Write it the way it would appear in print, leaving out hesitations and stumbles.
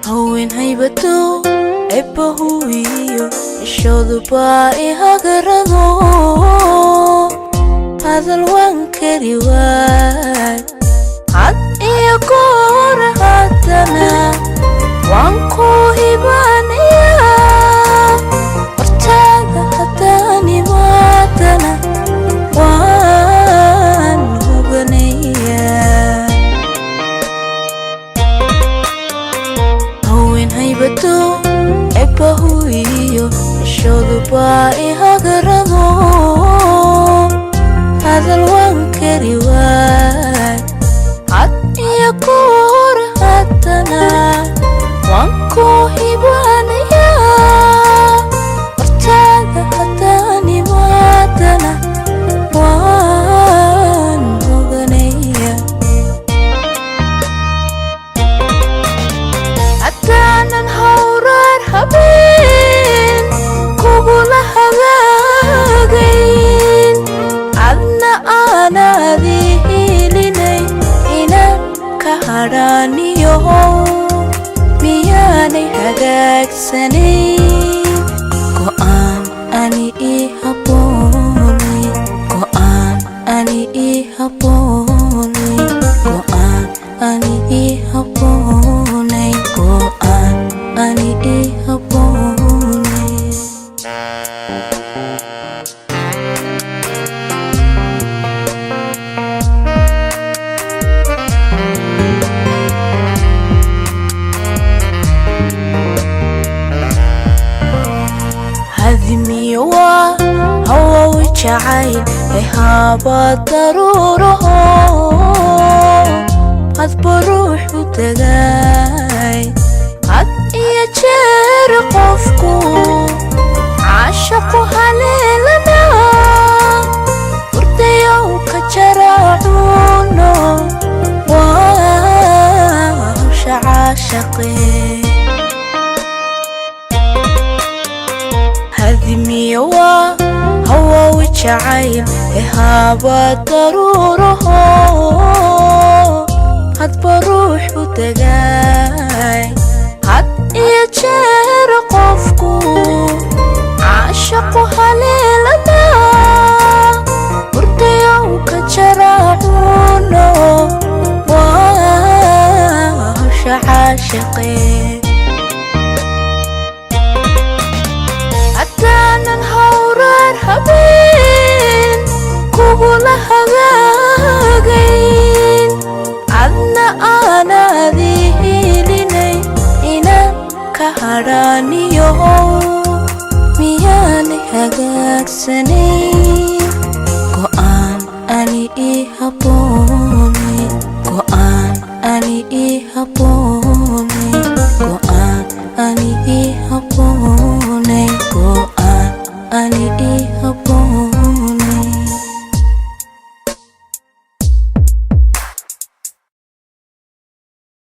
Haween haybado eebbahuiyo ishooduba ihagarado, hadal waan kari waay had iyo goor, haddana waan ku hibaanayaa. Hortaada haddaan imaadana waan hubanayaa. Haween haybado eebbahuiyo ishooduba ihagarado, hadal waan kari waay had iyo goor, haddana waan ku hibaanayaa. Hortaada haddaan imaadana waan hoganaya. Haddaanan hawraar habeen kugula hagaagayn, adna aanaadi hilinay inaan ka hadhaaniyo, miyaanay hagaagsanayn? Go'aan ani ii habboonay, go'aan ani ii habboonay, go'aan ani ii habboonay, go'aan ani ii habboonay. Hadimiyo waa hawow jacayl ehaaba daruuraho, hadba ruuxu tagay. Had iyo jeer qofku caashaqu haleelana, hurdayow ka jaraacuuno, waa hawsha caashaqe. Hadimiyo waa hawow jacayl ehaaba daruuraho, hadba ruuxu tagay. Had iyo jeer qofku caashaqu haleelana, hurdayow ka jaraacuuno, waa hawsha caashaqe. Haddaanan hawraar habeen kugula hagaagayn, adna aanaadi hilinay inaan ka hadhaaniyo, miyaanay hagaagsanayn? Go'aan ani ii habboonay, go'aan ani ii habboonay.